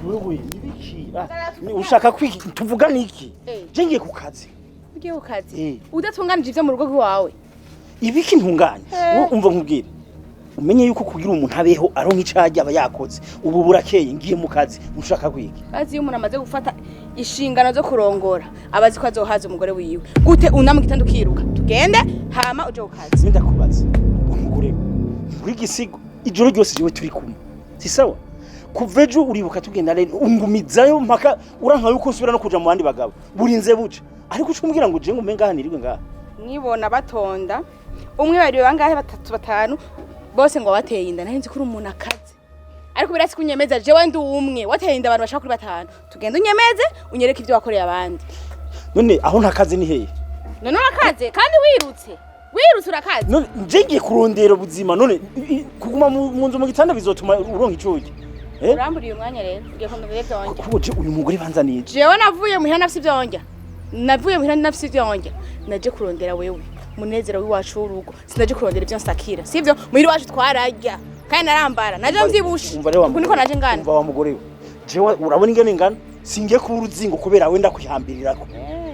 Wewe ibiki? Ushaka kwiki tuvugana iki? Je ngiye ku kazi. Ugiye ku kazi? Eh. Udatunganije ivyo mu rugo rwawe? Ibiki ntunganye? Wowe umva nkubwire. Umenye yuko kugira umuntu abeho aronka icyo aba yakoze. Ubu burakeye, ngiye mu kazi. Ushaka kwiki? Bazi iyo umuntu amaze gufata inshingano zo kurongora, aba azi ko azohaza umugore wiwe. Gute unama igitanda ukiruka? Tugende hama uje ku kazi. Ndakubaza. Umugore w'igisigo ijoro ryose jewe turi kumwe. Si sawa? Kuva ejo uribuka tugenda rero ungumizayo mpaka uranka yuko nsubira no kuja mu bandi bagabo. Burinze buca. Ariko uca umbwira ngo je ngume ngaha nirirwe ngaha. Mwibona batonda umwe, babiri, bangahe, batatu, batanu, bose ngo wateye inda. Nari nzi ko uri umuntu akaze, ariko birasi kunyemeza jewe ndi umwe wateye inda abantu bashaka kuri batanu. Tugende unyemeze, unyereke ivyo wakoreye abandi. None aho ntakaze ni hehe? None urakaze kandi wirutse, wirutse urakaze. None nje ngiye kurondera ubuzima, none kuguma mu nzu mu gitanda bizotuma uronka ico urya? Eh? Uramburiye umwanya rero, ugiye kundondera ivyo wonjya. Kuko je uyu mugore banzaniye. Jewe navuye muhira nafise ivyo wonjya, navuye muhira nafise ivyo wonjya, naje kurondera wewe, munezero w'iwacu w'urugo. Sinaje kurondera ivyo nsakira, sivyo? Muhira iwacu twararya kandi narambara, naje mvyibushe. Umva rero wa Uku niko naje ngana. Umva wa mugore we. Jewe urabona ingene ngana? Singiye kuba uruzingo kubera wenda kwihambirirako.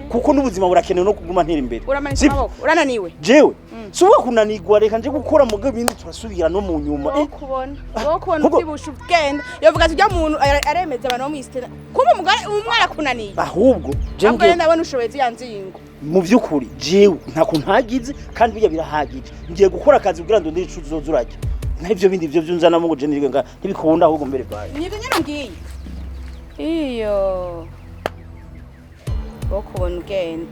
Kuko n'ubuzima burakenewe no kuguma ntera imbere. Uramanitse Sivyo? amaboko, urananiwe. Jewe si uba kunanirwa, reka nje gukora mugo ibindi turasubira no mu nyuma. Wo kubona, wo kubona Ahubwo- uvyibushe ugenda, yovuga ati ujya muntu aremeza abantu bo mw'isitena kuba umugore umwana akunaniye. Ahubwo je Ahubwo ngiye rero ndabona ushoboye ziriya nzingo. Mu by'ukuri jewe ntako ntagize kandi bijya birahagije. Ngiye gukora akazi kugira ngo ndondere ico uzoza urarya. N'ivyo bindi ivyo vyunzanamo ngo je nirirwe nga ntibikunda, ahubwo mbere baye. Nibyo nyine umbwiye iyo wo kubona ugenda.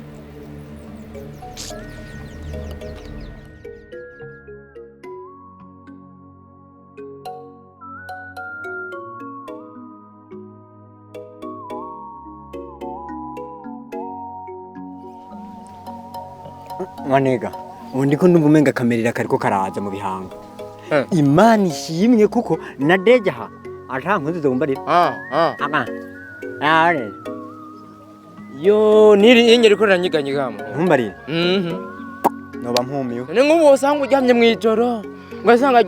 Mwanega, ubu ndiko ndumva umenga akamerera kariko karaza mu bihanga. Imana ishimwe kuko na deja ha ata nkozi zombarira. Ama. Are. Yo, niri inye riko riranyeganyegamo. Ntumbarire. Mhm. Noba mpumiwe. Ni nk'ubu wosanga uryamye mw'ijoro, ugasanga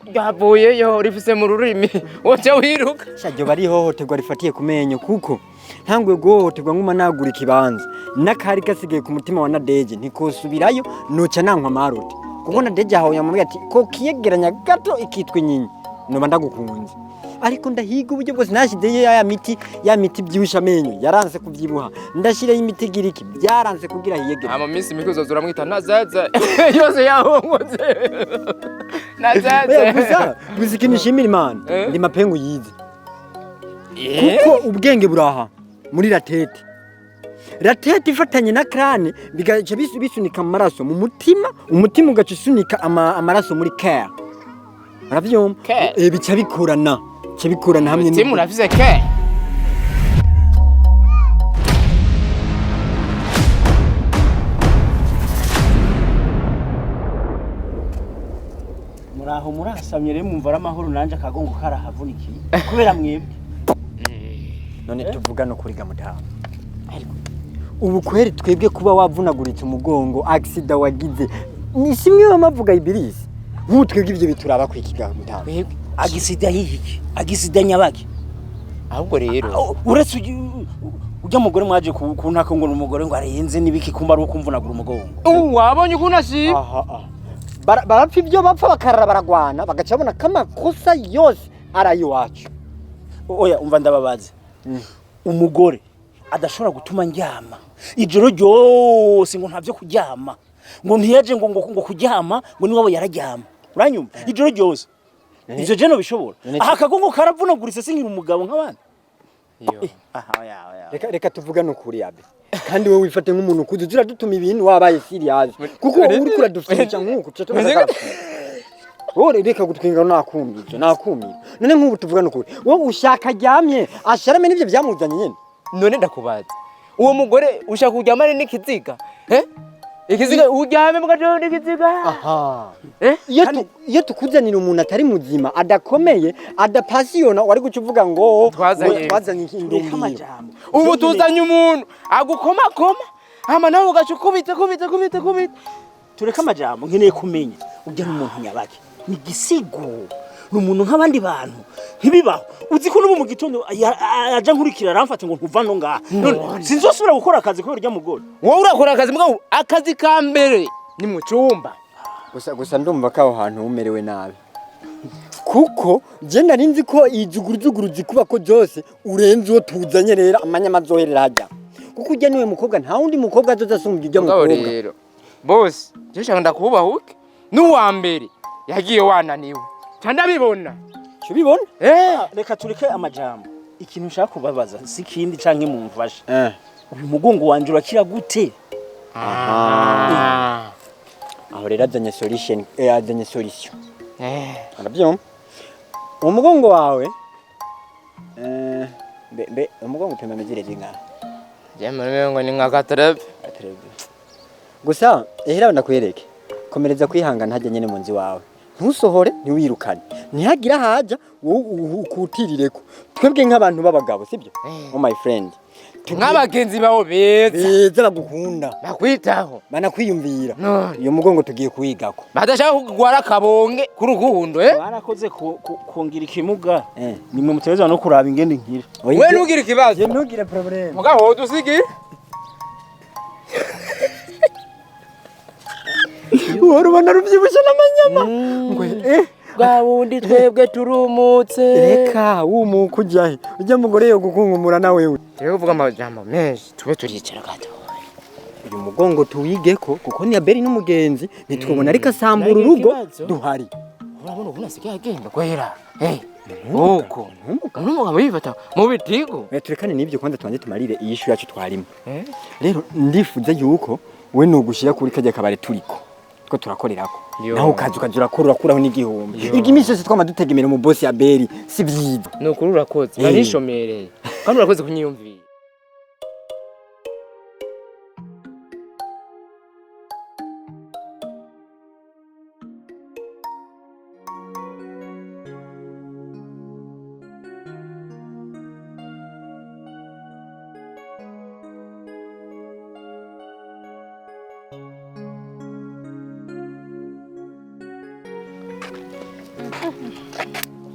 ryavuyeyo rifise mu rurimi, woca wiruka. Sha ryo bari ihohoterwa rifatiye ku menyo, kuko ntanguye guhohoterwa nkuma nagura ikibanza n'akari gasigaye ku mutima wa Nadeje ntikosubirayo, noca nankwa amarote, kuko Nadeje ahawe yamubwiye ati ko kiyegeranya gato ikitwa inyinya noba ndagukunze, ariko ndahiga uburyo bwose nashyizeyo ya miti, ya miti ibyibusha amenyo yaranse kubyibuha, ndashyirayo imiti igira iki, byaranse kugira hiyegere. Ama minsi mike uzoza uramwita Nazaza yose yahungutse. Oya, Nazaza. gusa ikintu nshimira Imana, Eh? ndi mapengu yize, kuko ubwenge buraha muri la tête, la tête ifatanye na crâne bigaca bisunika amaraso mu mutima, umutima ugaca usunika amaraso muri cœur, uravyumva? Cœur. Eh, bica bikorana hamwe. Umutima urafise ke. Muraho murasamye rero, mwumva ari amahoro, nanje akagongo karahavunikiye kubera mwebwe. None tuvuga no kuriga mutamu, ubu kweri twebwe kuba wavunaguritse umugongo, accident wagize, ni simwe bamavuga ibilisi, nk'ubu twebwe ivyo bituraba kwikiga mutamu? Accident yihiki? Accident nyabaki? Ahubwo rero Uretse ujya mugore mwaje kuntaka ngo ni umugore ngo arenze n'ibiki, kumba ari ukumvunagura umugongo. Ubu wabonye ukuntu ashima. Aha, aha. Barapfa ibyo bapfa, bakarara baragwana, bagaca babona ko amakosa yose ari ay'iwacu. Oya, umva ndababaze, umugore adashobora gutuma ndyama ijoro ryose ngo ntavyo kuryama, ngo ntiyaje ngo kuryama, ngo niwabo yararyama, uranyumva, ijoro ryose, ivyo je nobishobora? Aha akagongo karavunaguritse sinkiri umugabo nk'abandi. Aha, oya, oya. Reka tuvugane ukuri abe, kandi wowe wifate nk'umuntu ukuze, uza uradutuma ibintu wabaye serious, kuko wowe uriko uradufinisha nk'uku tuca tumeze karapfuye. Wowe reka gutwinga, nakumije nakumira. None nk'ubu tuvugane ukuri, wowe ushaka aryamye asharame n'ivyo vyamuzanye nyene? None ndakubaza, uwo mugore ushaka kuryamane n'ikiziga, eh, ikiziga uryame mugajo n'ikiziga? Aha. Eh? Iyo tukuzanira umuntu atari muzima, adakomeye, adapasiyona, wari guca uvuga ngo Twazanye- ngo twazanye Tureke indumbiro. amajambo. Ubu tuzanye umuntu agukomakoma, hama nawe ugaca ukubita kubita kubita kubita. Tureke amajambo, nkeneye kumenya ujya n'umuntu nyabaki, ni igisigo. Ni umuntu nk'abandi bantu, ntibibaho. Uzi ko n'ubu mu gitondo aja nkurikira, aramfata ngo ntuva no ngaha. None sinzosubira gukora akazi kubera urya mugore. Wowe urakora akazi, mugabo akazi ka mbere ni mu cyumba. Gusa ndumva ko aho hantu umerewe nabi, kuko je nari nzi ko izuguruzuguru zikuba ko zose urenze uwo tuzanye. Rero amanyama azoherera hajya, kuko ujya niwe mukobwa, nta wundi mukobwa azoza asumbya ujya Mugabo mukobwa. Rero bose je shaka ndakubahuke, n'uwa mbere yagiye wananiwe ca ndabibona. Ubibona. Eh. Reka tureke amajambo. Ikintu nshaka kubabaza si kindi canke mumfashe. Eh. Uyu mugongo wanje urakira gute? Ah. Aho rero azanye solution, azanye solution. Eh. Urabyumva, umugongo wawe, mbe umugongo upima mesure zingahe? Je muri ngo ni nka katrebe. Gusa ehera ndakwereke, komereza kwihangana hajya nyene mu nzu wawe, ntusohore, ntiwirukane, ntihagire ahaja wowe ukutirireko. Twebwe nk'abantu b'abagabo, sibyo? Oh my friend. Nk'abagenzi bawe beza. Beza, bagukunda. Bakwitaho. Banakwiyumvira. None. Iyo mugongo tugiye kuwigako. Badashaka kugwara akabonge ku rukundo, eh. Barakoze kongira ikimuga. Eh. Nimwe mutegerezwa no kuraba ingene nkira. We ntugire ikibazo. Je ntugire problème. Mugabo wowe dusigire. Uhora ubona rubyibushye n'amanyama ngo eh. Bwa wundi twebwe turumutse. Reka wumuka ujyahe? Ujya mugore yo gukunkumura na wewe. Turi kuvuga amajambo menshi, tube turicara gato. Uyu mugongo tuwigeko, kuko ni Abeli n'umugenzi, ntitwobona ariko asambura Nagira urugo ikibazo. duhari. Urabona ubu nasigaye agenda kwera, eh, uko n'umugabo yifata mu bitigo. Oya, turekane n'ibyo, kwanza tubanze tumarire iyi issue yacu twarimo. Eh? Rero ndifuza yuko we nugushyira kuri kajya kabare turiko ko turakorerako. Yo. Naho ukaza ukaza urakora, urakuraho n'igihumbi. Yo. Iryo iminsi yose twama dutegemera mu boss ya Beri si byiza. Ni ukuri urakoze. Eh. Narishomereye kandi urakoze kunyiyumvira.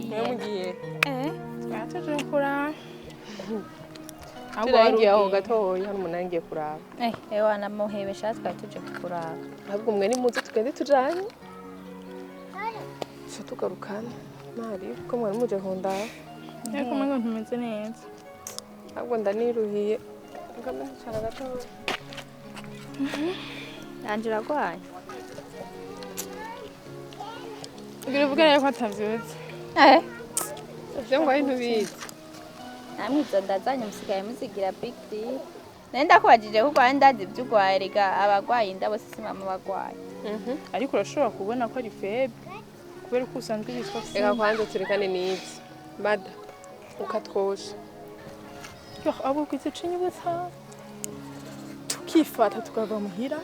Mugiye? Twari kuraba. Turangiye aho gatoya, hano umuntu ngiye kuraba. Eh, ewa namuhebesha, twari tuje kukuraba. Ahubwo mwe nimuze tugende tujanye, tuca tugarukana mari ko mwari muje kundaba. Ariko umengo ntumeze neza. Ahubwo ndaniruhiye, ngambe nkicara gatoya. Nanje uragwaye? Ugira uvuge rero ko atavyutse. Eh. Ivyo ngo ari ntubizi. Namwe izo ndazanye musigaye muzigira big deal. Nari ndakubajije kuko urwaye, ndazi ibyo urwaye. Rega abagwaye inda bose si mama bagwaye. Ariko urashobora kubona ko ari faible kubera ko usanzwe yitwa Reka kwanza turekane n'ivyo mada ukatwosha. Yo, abo kwize cinyibutsa tukifata tukava muhira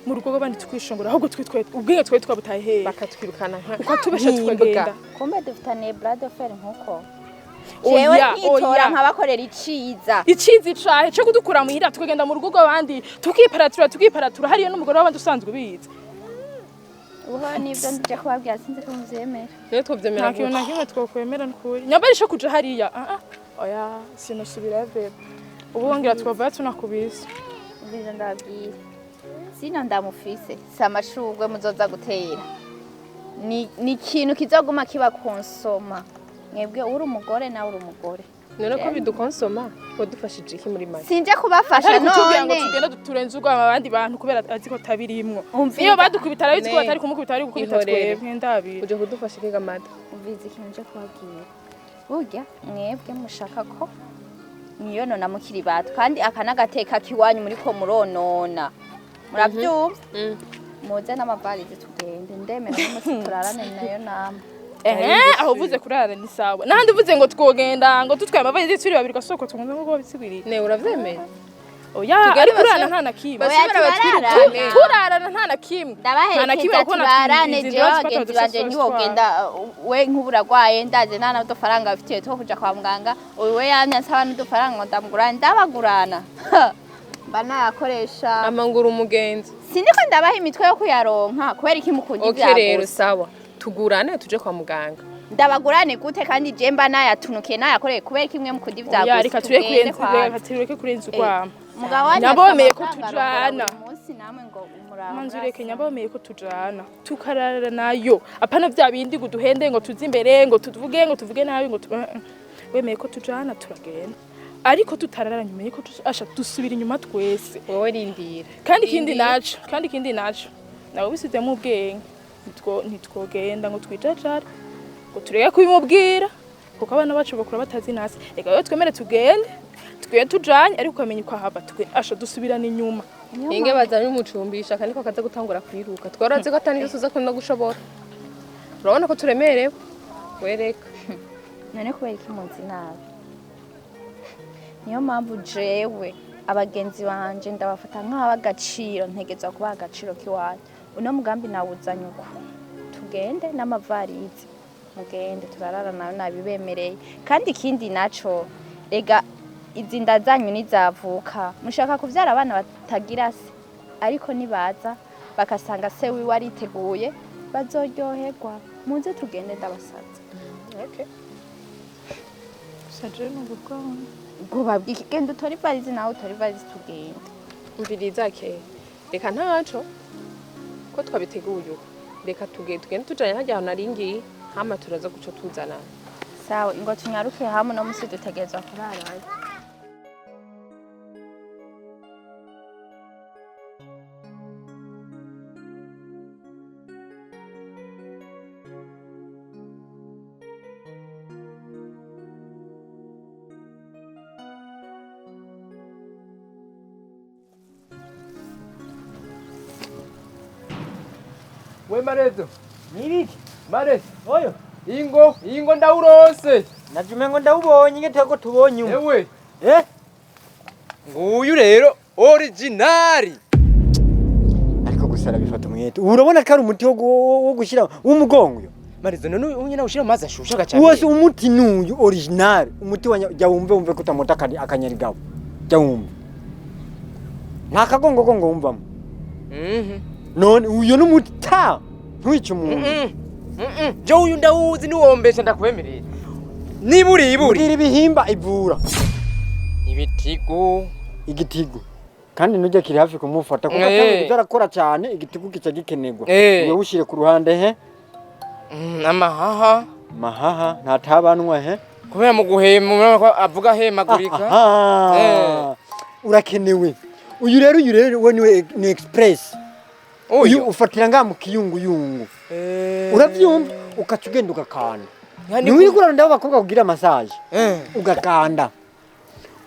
mu rugo rw'abandi tukishongora, ahubwo twe twe ubwenge twari twabutaye hehe? Bakatwirukana nka Ukatubesha nk'imbwa. tukagenda. Kumbe dufitaniye bras de fer nkuko jewe Oya, nkitora oya. nkabakorera iciza. Icizi cahe co kudukura muhira tukagenda mu rugo rw'abandi, tukiparatura tukiparatura hariyo n'umugore w'abandi usanzwe ubizi? Ubuho nibyo ndije kubabwira, sinzi ko muvyemera. Niyo twovyemera. Nta kintu na kimwe twokwemera n'ukuri nyambara ico kuja hariya. Ah ah, oya, sinusubira veba ubu wongera twavayo tunakubise. Ubwiza ndababwira, sino ndamufise si amashurwe muzoza gutera, ni ikintu kizoguma kiba konsoma mwebwe. Uri umugore nawe uri umugore. None ko bidukonsoma, wadufashije iki muri make? Sinje kubafasha. Atari kutubwira ngo None tugenda turenze urwamo abandi bantu kubera azi ko tabirimwo. Umviriza. Iyo badukubita arabizi ko Ne. batari kumukubita, ari gukubita Ihorere. twebwe ndabira. Uje kudufasha iki gamada? Umviriza ikintu nje kubabwira. Burya mwebwe mushaka ko mwiyonona mukiri bato, kandi aka n'agateka k'iwanyu muriko muronona, muravyumva? Muze n'amavalizi tugende, ndemera n'umusi turarane nayo nama. Ehe, aho uvuze kurara ni sawa, n'ahandi uvuze ngo twogenda ngo tutwaye amavalizi turi babiri gasoko tukunze ngo bisiguriye. Ne uravyemeye? Oya. Tugende. Ariko urarana Basi- nta na kimwe. Basubira Oya, batwirukane. turarana. Turarana nta na kimwe. Nta na kimwe Ndabaherekeza kuko turarane. izi Jewe nzira zifata abagenzi banje dusoso. ntiwogenda we nk'ubu uragwaye, ndaze nta n'udufaranga bafitiye two kuja kwa muganga. Uyu we yamye ansaba n'udufaranga ngo ndamugurane, ndabagurana mba nayakoresha. Amangura umugenzi. Sindiko ndabaha imitwe yo kuyaronka kubera iki mukunda Okay rero. ivyagusa. Sawa, tugurane tuje kwa muganga. Ndabagurane gute kandi je mba nayatunukiye nayakoreye kubera kimwe mukunda Oya, ivyagusa? reka tureke Tugende kurenza, kwanza. reka tureke kurenza urwamo. Umugabo wanyu Nyabomeye afise ko amafaranga tujana. arongora buri munsi namwe ngo umuraba. Manzi ureke, nyabomeye ko tujana tukarara nayo, apana vya bindi ngo duhende, ngo tuze imbere, ngo tuvuge, ngo tuvuge nabi, ngo wemeye ko tujana turagenda, ariko tutararanye umenye ko asha dusubira inyuma twese. Wowe rindira. Kandi ikindi naco, kandi ikindi naco nawe bisizemo ubwenge, ntitwogenda ngo twijajare, ngo tureke kubimubwira, kuko abana bacu bakura batazi nasi. Reka rero twemere tugende, tugende tujanye, ariko ukamenya uko ahava asha dusubirana inyuma. Inge bazanye umucumbisha kandi ko kaza gutangura kwiruka. Twarazi ko atani tuza ko no gushobora. Urabona ko turemerewe. Wereka. None kubera iki muzi nabi? Niyo mpamvu jewe abagenzi banje ndabafata nk'ab'agaciro, ntegerezwa kubaha agaciro k'iwanyu. Uno mugambi nawuzanye uko tugende n'amavarizi, mugende turarara nayo nabibemereye. Kandi ikindi naco, rega izi nda zanyu nizavuka mushaka kuvyara abana batagira se, ariko nibaza bakasanga se wiwe ariteguye bazoryoherwa. Muze tugende ndabasabye. Okay. Gusa jewe numva ubwoba. Ubwoba bw'iki? Genda utore ivarizi, nawe utore ivarizi tugende. Umviriza ke. Reka ntaco. Ko twabiteguye uko. Reka tugende, tugende tujanye hajya ahantu nari ngiye. Hama turaza guca tuzana. Sawa, ingo tunyaruke hamwe, no musi dutegerezwa kurarayo. We Marezo, Nibiki? Marezo, Oyo. ingo, ingo ndawurose. Najume ngo ndawubonye ngete ko tubonye umwe. Ewe, Eh? nguyu rero originali. Ariko gusa arabifata umwete. Urabona ko ari umuti wo gushyira w'umugongo uyo. Marezo, none uyu nawe ushira mu mazi ashushe agaca. Wose umuti nuyu original. Umuti wa jya wumve, wumve ko utamota akanyarigabo. Jya wumve. Nta kagongo wumvamo. None uyo n'umuti ta ntuyice umuntu. Je uyu ndawuzi niwombesha ndakwemerera. Niburi iburi. Mbwira ibihimba ivura. Ibitigo. Igitigo. Kandi nujya kiri hafi kumufata kuko atangiye kuza arakora cyane, igitigo kica gikenerwa. Uyo ushire ku ruhande he? Amahaha. Mahaha ntatabanwa he? Kubera mu guhema urabona ko avuga ahemagurika. Aha. Urakenewe. Uyu rero, uyu rero we niwe ni express. Uyu ufatira ngaha mu kiyunguyungu. Uravyumva ukaca ugenda ugakanda. Niwe uriko urarondera abakobwa kugira massage. Ugakanda.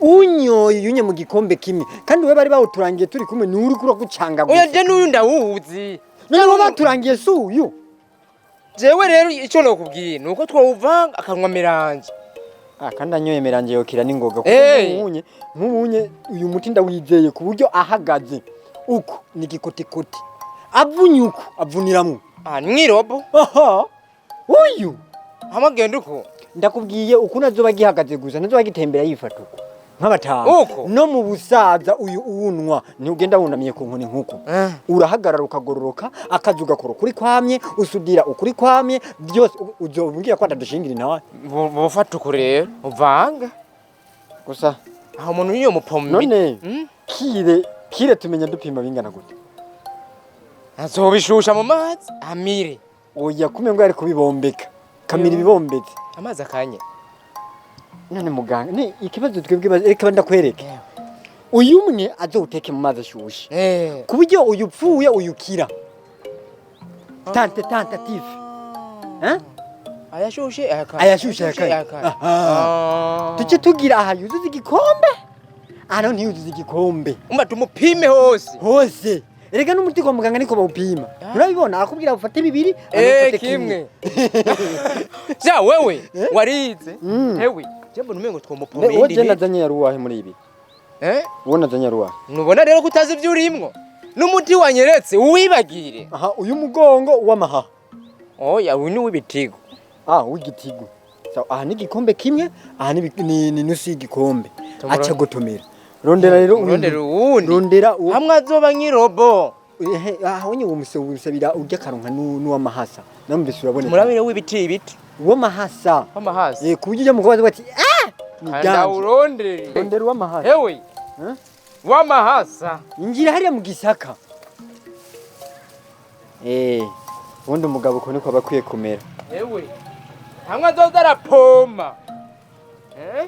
Unyoye yunye mu gikombe kimwe. Kandi we bari bawuturangiye turi kumwe, ni uriko uragucanga gusa. Oya je n'uyu ndawuzi. None bo baturangiye si uyu. Jewe rero ico nokubwiye nuko twawuvanga akanywa mélange. Ah, kandi anyoye mélange yokira n'ingoga kuko nk'ubunye nk'ubunye uyu muti ndawizeye ku buryo ahagaze uko ni gikotikoti. Avunye uko avuniramwo. Ah, mwirobo. Aha. Uyu hamagenda uko. Ndakubwiye ukuntu azoba gihagaze gusa, ntazoba gitembera yifata uko. Nk'abatanu. Uko? No mu busaza uyu uwunwa ntugenda wunamye ku nkoni nkuko. Urahagarara ukagororoka, akazi ugakora ukuri kwamye, usudira ukuri kwamye, byose uzombwira ko atadushingira nawe. Bufata uko rero, uvanga. Gusa aho umuntu niyo mupombe. None kire kire tumenya dupima bingana gute? Azobishusha mu mazi amire. Oya kume ngo yari kubibombeka. Kamira ibibombetse. Amazi akanye. None muganga, ni ikibazo twebwe, reka ndakwereke. Uyu umwe azowuteke mu mazi ashushe. Ku buryo uyu upfuye uyukira. Tante tentative. Hein? Ayashushe ayakanye. Ayashushe ayakanye. Aha. Tuce tugira aha yuzuza igikombe. Aha ntiyuzuza igikombe. Umva tumupime hose. Hose. Erega n'umuti kwa muganga niko bawupima. Urabibona akubwira ufate bibiri, ufate kimwe. Ja wewe warize. Hewe, je mbona umengo twomupombe. Wowe je nazanye yaruwahe muri ibi? Wowe nazanye yaruwahe? Nubona rero ko utazi ivyo urimwo. N'umuti wanyeretse uwibagire. Aha uyu mugongo w'amahaha. Oya uyu ni w'ibitigo. Ah w'igitigo. So aha ni igikombe kimwe, aha ni nusu y'igikombe. Aca gotomera. Rondera rero rondera uwundi. Rondera uwo. Hamwe azoba nkirobo. Ehe, aho nye uwo musabira urya karonka n'uwamahasa. Namvise uraboneka. Murabire w'ibiti ibiti. W'amahasa. W'amahasa. Eh, kuburyo ujya mu kubaza bati ah ni danje. Ndawurondere. Rondera uw'amahasa. Ewe. W'amahasa. Injira hariya mu gisaka. Eh, ubundi umugabo uko niko aba akwiye kumera. Ewe. Hamwe azoza arapompa. Eh?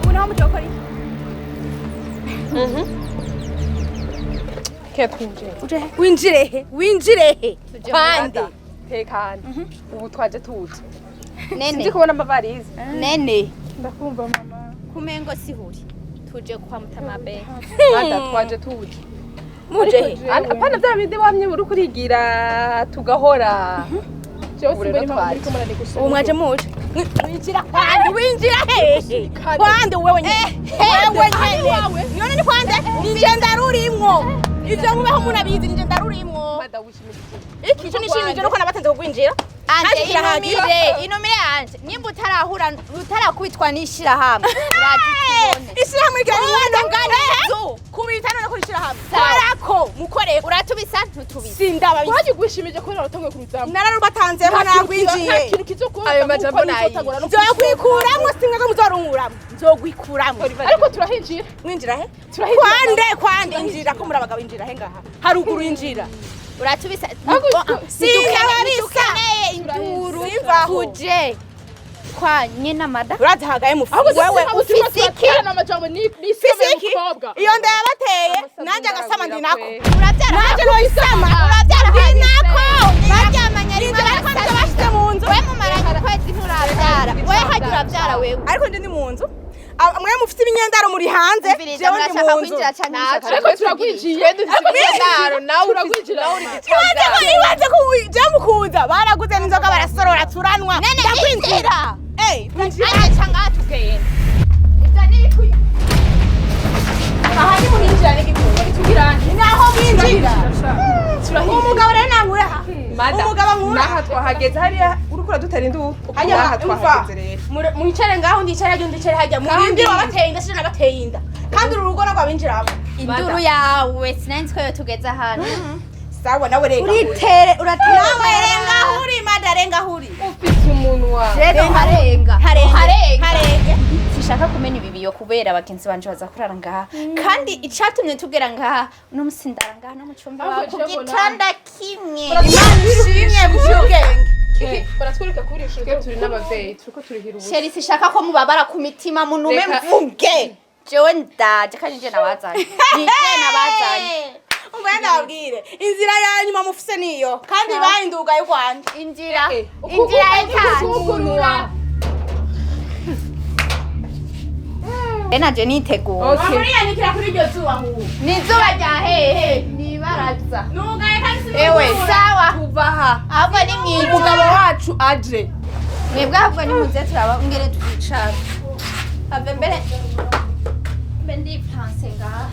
Ubu naho muje gukora iki? Ke twinjire. Uje he? Winjire he? Winjire he? Kwande. Tekana. Ubu twaje tuzi. Nene. Sinzi kubona amavarize. Nene. Ndakumva mama. Kumengo sihuri. Tuje kwa mutamabe. Mada twaje tuzi. Muje he? Apana vya bindi wamye uri kurigira tugahora. Jewe Ubu simbona rero impamvu twaje. muriko muranegusha. Ubu mwaje muje. Winjira kwande, winjira hehe? Kwande wewe nyene. Wewe nyene. None ni kwande? Nije ndarurimwo. Ivyo nkubaho munabizi nije ndarurimwo. Mada wishimije. Iki ico nishimije nuko nabatanze kugwinjira. Anje Kandi kirahagije. inumire, inumire anje. Nimba utarahura utarakubitwa n'ishirahamwe. Uraje tubone. Ishirahamwe rya Umuntu ngana inzu. Kubita none kuri ishirahamwe. Sawa. Korako mukoreko. Uratubisa ntutubisa. Sindaba Waje gwishimije kubera watanguye kuruzamu. nararubatanzeho Nta nagwinjiye. kintu kizokubaza Ayo majambo kuko nayi. nizotangura no Nzokwikuramwo simwe ko muzorunkuramwo. Nzokwikuramwo. Ariko turahinjira. Mwinjira he? Turahinjira. Kwande kwande injira ko muri abagabo injira he ngaha. Haruguru injira. Uratubisa. Sindabarisa. Dukeneye induru. Simvaho. Tuje kwa nyina mada. Urazihagaye mufu. Ahubwo Wewe ufise iki? amajambo ni ufise iki? mukobwa. Iyo nda yabateye nanjye agasama ndi nako. Urabyara Nanjye noyisama. Urabyara Ndi nako. Baryamanye rimwe Ariko nibyo bashize mu nzu. We mumaranye ukwezi nturabyara. We hajya urabyara wewe. Ariko ndi mu nzu. Mwe mufite imyendaro muri hanze. Umviriza, Jewe ndi murashaka mu nzu. kwinjira canke mushaka Ariko turagwinjiye. Imyendaro nawe Turagwinjira. Ibanze ko ibanze ko je mukuza baraguze n'inzoga barasorora turanwa. Nene Ndakwinjira. injira. Eh, twinjira. Anje canga tugenda. Ivyo ni ibikuye. Aha ni muhinjira n'igikuru. Tugirane. Naho mwinjira. Umugabo rero nankura aha. Mada. Umugabo nkura. Naha twahageze hariya uriko uradutera induru. Hajya Naha umva. twahageze rero. Mwicare ngaho ndicare hajya ndicare hajya murindire wabateye inda sije nabateye inda. Kandi uru rugo nagwa binjiramo. Induru yawe sinari ko yotugeza hano. Sawa nawe renga. Uritere uratera. Nawe renga huri mada renga huri. Ufise umunwa. Rero harenga. Harenge. Harenga. Harenge. Sishaka kumena ibi biyo kubera bagenzi banje baza kurara ngaha. Kandi icatumye tugera ngaha uno musi ndara ngaha no mu cumba Ahubwo wawe ku jewe mbona- gitanda kimwe. Imana ishimwe bushubwenge. Baratwereka kuri ishuri. Twe turi n'abavyeyi turiko turihira ubusa. Sheri sishaka ko mubabara ku mitima munume Reka- mvuge. Jewe ndaje kandi nije nabazanye. Nije nabazanye. Umva ndababwire inzira ya nyuma mufise niyo kandi bayinduga y'u Rwanda. Injira. Injira etaje. Kugurura. Naje nitegura. Okay. Muriyanikira kuri iryo zuba hubu. Ni izuba rya hehe ni ibaraza. Nugaye kandi si Ewe sawa. Kuva aha. Ahubwo ni mwijoro. Umugabo wacu aje. Mwebwe ahubwo ni muze turaba ngere twicara. Have mbere mbe ndipanse ngaha.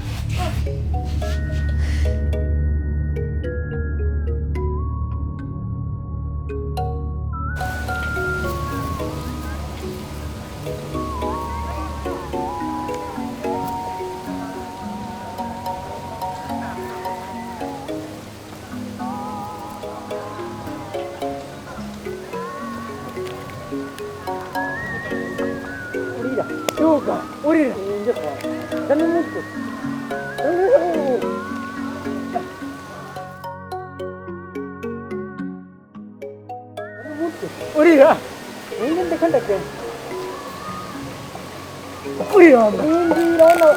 Urira, duga, urira. Zana umutwe. Urira. Ndeka ndagenda. Urira. Urira na.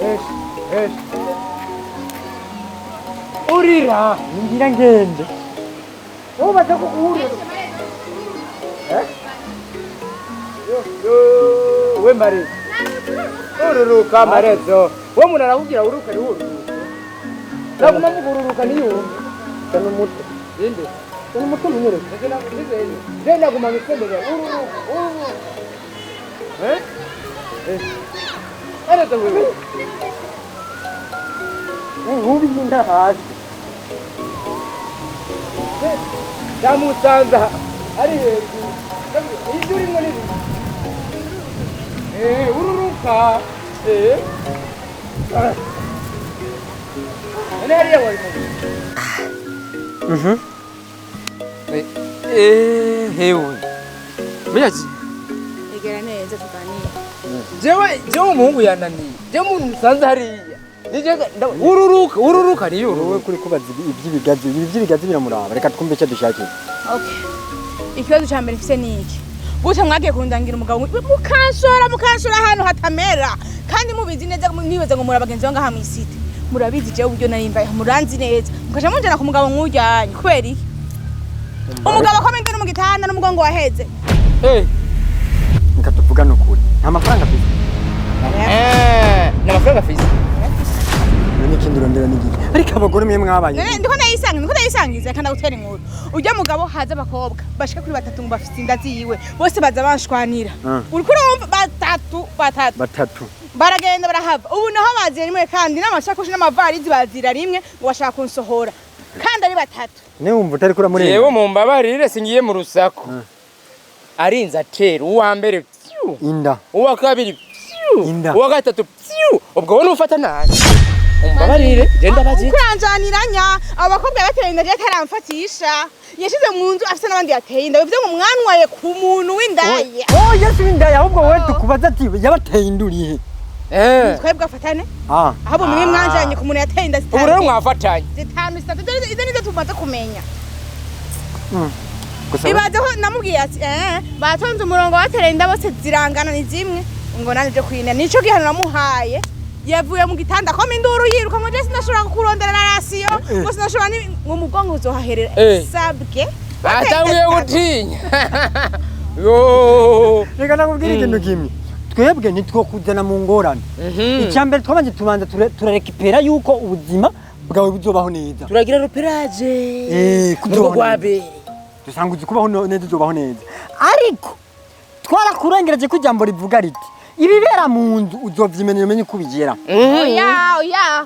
Esh, esh. Urira. Ngira ngende. Wowe baza kukuhurira. Yo, we Marezo. Ururuka Marezo. We umuntu arakubwira uruka ni ururuka. Naguma mugururuka niyumve. Zana umutwe. Inde. Zana umutwe munyereke. Je naguma ngisemera ururuka ururuka. Eh? Eh. Arata wewe. Inkubi y'inda hasi. Ndamusanza ari hejuru. Ibyo urimo ni ururuka. None hariya wari mu hewe. Menya Egera neza tuganire. Jewe umuhungu yananiye. Jewe umuntu musanze hariya. Nije ururuka ururuka niyo Wowe kuri kubaza iby'ibigazi, ibi by'ibigazi biramuraba. Reka twumve icyo dushakiye. Okay. Ikibazo cya mbere mfise ni iki? Gute mwagiye kundangira umugabo mukanshora ahantu hatamera kandi mubizi neza, mwibaza ngo muri abagenzi bange aha mw'isite. Murabizi jewe uburyo narimbaye, muranzi neza. Mukaja munjana ku mugabo nk'ujyanye kubera iki? Umugabo akomeye no mu gitanda n'umugongo waheze. Reka tuvugane ukuri. Nta mafaranga afise. Ni amafaranga afise. None ikindi urondera ni igiki? Ariko abagore mwe mwabaye. None ndiko ndayisanga, ndiko ndayisangiza kandi agutera inkuru. Ujya mugabo haza abakobwa bashika kuri batatu ngo bafite inda ziwe, bose baza banshwanira. Uriko urumva batatu batatu. Batatu. Baragenda barahava. Ubu naho bazira rimwe kandi n'amashakoshi n'amavarizi bazira rimwe ngo bashaka kunsohora. Kandi ari batatu. Ne wumva utari kura murenga. Jewe mumbabarire singiye mu rusaku. Arinze atera uwa mbere pyu. Inda. Uwa kabiri pyu. Inda. Uwa gatatu pyu. Ubwo wowe nufata nabi. Umbabarire genda bazi. Ukuranjaniranya abo bakobwa bateye inda ataramfatisha. Yashize mu nzu afite n'abandi yateye inda. Bivuze ngo mwanwaye ku muntu w'indaya. Oh Yesu w'indaya, ahubwo wowe tukubaza ati yabateye indurihe. Twebwe afatane. Ahubwo mwe mwanjanye ku muntu yateye inda zitanu. Ubu rero mwafatanye. Zitanu zitatu izo nizo tumaze kumenya. Gusa Ibaze ko namubwiye ati batonze umurongo batereye inda bose zirangana ni zimwe ngo nanje je kwina nico gihano namuhaye. Yavuye mu gitanda koma induru yiruka ngo je sinashobora kukurondera na rasiyo ngo sinashobora ngo umugongo uzohaherera sabwe atanguye gutinya. Yo reka nakubwira ikintu kimwe. Twebwe ntitwokuzana mu ngorane. Icya mbere twabanje tubanza turarekipera yuko ubuzima bwawe buzobaho neza. Turagira reperaje. Kuzobaho neza. Dusanga uzi kubaho neza uzobaho neza. Ariko twarakurengereje ko ijambo rivuga riti ibibera mu nzu uzovyimenya umenye uko ubigera. Oya oya.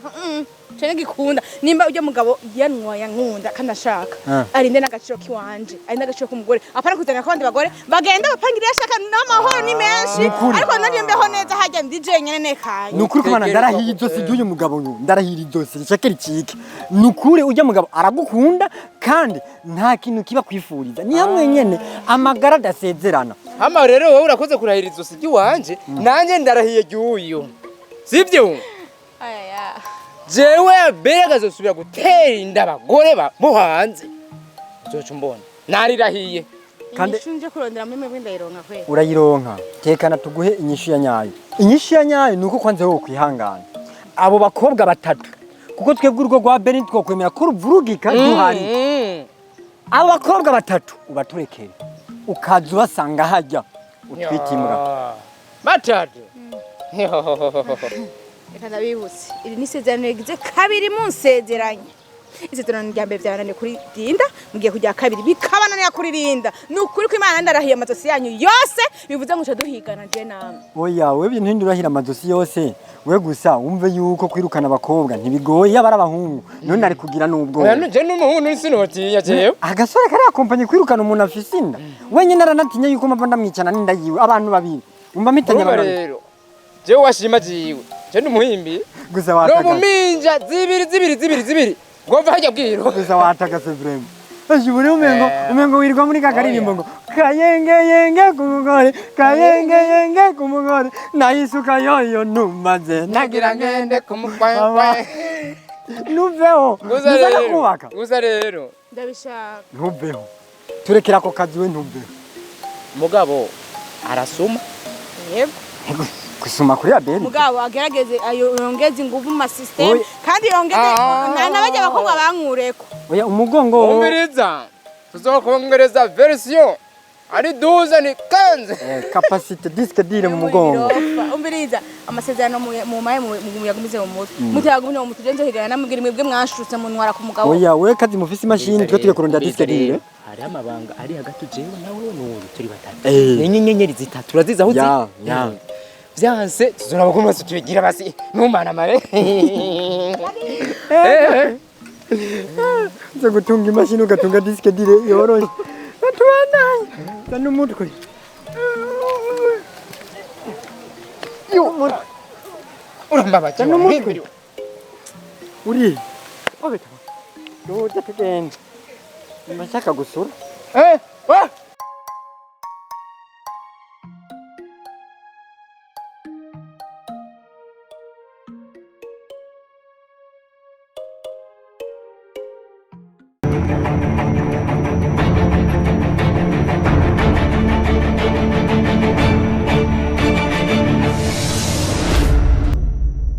Cene gikunda nimba ujya mugabo yanwa yankunda kandi ashaka arinde n'agaciro kiwanje, arinde n'agaciro k'umugore, apana kuzana abandi bagore bagenda bapangirira ashaka n'amahoro ni menshi, ariko nanje mbeho neza hajya ndi jenyene nekanye. Nukuri kumana ndarahiye izosi ry'uyu mugabo nyu, ndarahiye izosi rishake ricike. Nukuri ujya mugabo aragukunda kandi nta kintu kiba kwifuriza. Ni hamwe nyene amagara adasezerana. Hama rero wowe urakoze kurahira izosi ry'iwanje, nanje ndarahiye ry'uyu. Sivyo? Aya. Jewe berega zosubira gutera inda abagore bo hanze. Uzoca umbona. Narirahiye. Kandi inyishu nje kurondera muri mwebwe ndayironka kwe. Urayironka. Tekana tuguhe inyishu ya nyayo. Inyishu ya nyayo nuko kwanze wowe kwihangana. Abo bakobwa batatu kuko twebwe urugo rwa Beni twokwemera ko ruvurugika duhari. Abo bakobwa batatu ubaturekere. Ukaza ubasanga hajya utwite imbwa. Batatu. Reka ndabibutse. Iri ni isezerano rigize kabiri munsezeranye. Isezerano rya mbere byabananiye kuri Linda, mugiye kujya kabiri bikabananira kuri Linda. Ni ukuri ko Imana ndarahiye amazosi yanyu yose, bivuze ngo duhigana je namwe. Oya, wewe ibintu ndurahira amazosi yose. We gusa wumve yuko kwirukana abakobwa ntibigoye yaba ari abahungu. None ari kugira n'ubwo. Oya nje n'umuhungu sinotinya jewe. Agasore kari akompanye kwirukana umuntu afise inda. Wenyine aranatinya yuko mpava ndamwicana n'inda yiwe abantu babiri. Umva mitanya abantu. Rero jewe washima jiwe. Je n'umuhimbi. Gusa wataka. No muminja zibiri zibiri zibiri zibiri. Ngomva hajya bwiro. Gusa wataka se vraiment. Ashubure umengo wirirwa muri kakaririmbo ngo kayenge yenge kumugore kayenge yenge kumugore nayisuka yoyo numaze nagira ngende kumukwankwa. Nuveho. Gusa kubaka. Gusa rero ndabishaka. Ntuveho. Turekera ko kazi we ntuveho. Mugabo arasuma. Yego. Kusuma kuri Abeli. Mugabo agerageze yongeze ingufu mu system kandi yongeze n'abajya abakobwa bankureko. Oya umugongo umiriza. Tuzokongereza version ari 12 ni 15. Capacité disque dire mu mugongo. Umviriza, amasezerano mu maye muyagumize mu mutwe, mutayagumye mu mutwe nzo higana namubwira mwebwe mwanshutse muntwara ku mugabo. Oya, we kazi mufise imashini, twe tugiye kurondera disque dure. Hariho amabanga ari hagati jewe nawe n'uyu turi batatu. Eh. Ni inyenyeri zitatu urazizi aho ziri. Ya, ya. Vyanse tuzoraba ko mwese tubigira basi ntumanamare. Nze gutunga imashini ugatunga disque dure yoroshe. Batubandanye. Zana umutwe. Yo, umutwe. Urambabaje. Zana umutwe. Uri. Obeta. Duza tugende. Ndashaka gusura. Eh, wa.